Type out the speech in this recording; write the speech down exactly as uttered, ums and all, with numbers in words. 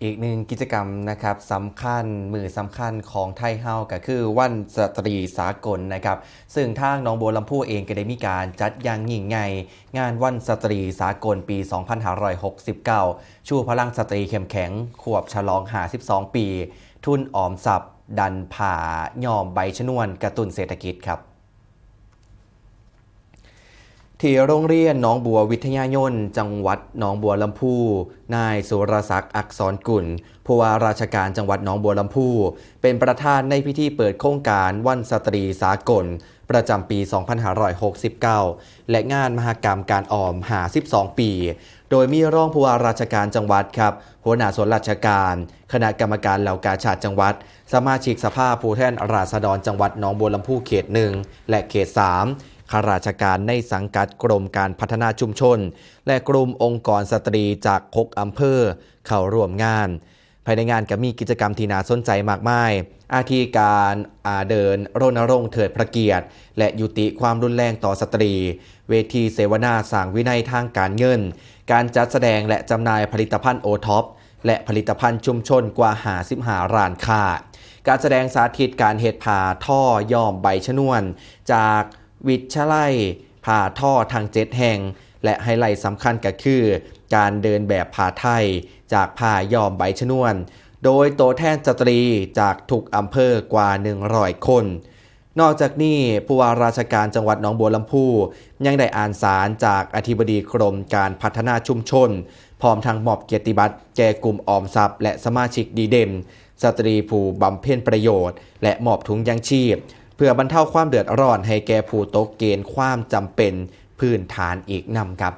อีกหนึ่งกิจกรรมนะครับสำคัญมื้อสำคัญของไทยเฮาก็คือวันสตรีสากลนะครับ ซึ่งทางหนองบัวลำพูเองก็ได้มีการจัดอย่างยิ่งใหญ่งานวันสตรีสากลปี สองพันห้าร้อยหกสิบเก้า ชูพลังสตรีเข้มแข็ง ขวบฉลอง ห้าสิบสอง ปี ทุนออมทรัพย์ ดันผ้าย้อมใบชนวนกระตุ้นเศรษฐกิจครับ ที่โรงเรียนหนองบัววิทยายน จังหวัดหนองบัวลำพู นายสุรศักดิ์ อักษรกุล ผู้ว่าราชการจังหวัดหนองบัวลำพู เป็นประธานในพิธีเปิดโครงการวันสตรีสากล ประจำปี สองพันห้าร้อยหกสิบเก้า และงานมหกรรมการออม ห้าสิบสอง ปี โดยมีรองผู้ว่าราชการจังหวัดครับ หัวหน้าส่วนราชการ คณะกรรมการเหล่ากาชาดจังหวัด สมาชิกสภาผู้แทนราษฎรจังหวัดหนองบัวลำพูเขต หนึ่ง และเขต สาม ข้าราชการในสังกัดกรมการพัฒนาชุมชน และกลุ่มองค์กรสตรีจาก หก อำเภอเข้าร่วมงาน ภายในงานก็มีกิจกรรมที่น่าสนใจมากมาย อาทิการอ่าเดินรณรงค์เทิดพระเกียรติ และยุติความรุนแรงต่อสตรี เวทีเสวนาสร้างวินัยทางการเงิน การจัดแสดงและจำหน่ายผลิตภัณฑ์ โอ ทอป และผลิตภัณฑ์ชุมชนกว่า ห้าสิบห้า ร้านค้า การแสดงสาธิตการเฮ็ดผ้าทอย้อมใบชนวน จากวิทยาลัยผ้าทอทั้ง เจ็ด แห่ง และไฮไลท์สำคัญก็คือ การเดินแบบผ้าไทยจากผ้าย้อมใบชนวน โดยตัวแทนสตรีจากทุกอำเภอกว่า หนึ่งร้อย คน นอกจากนี้ผู้ว่าราชการจังหวัดหนองบัวลำพูยังได้อ่านสารจากอธิบดีกรมการพัฒนาชุมชน พร้อมทั้งมอบเกียรติบัตรแก่กลุ่มออมทรัพย์และสมาชิกดีเด่น สตรีผู้บำเพ็ญประโยชน์ และมอบถุงยางชีพ เพื่อบรรเทาความเดือดร้อนให้แก่ผู้ตกเกณฑ์ความจำเป็นพื้นฐานอีกนำครับ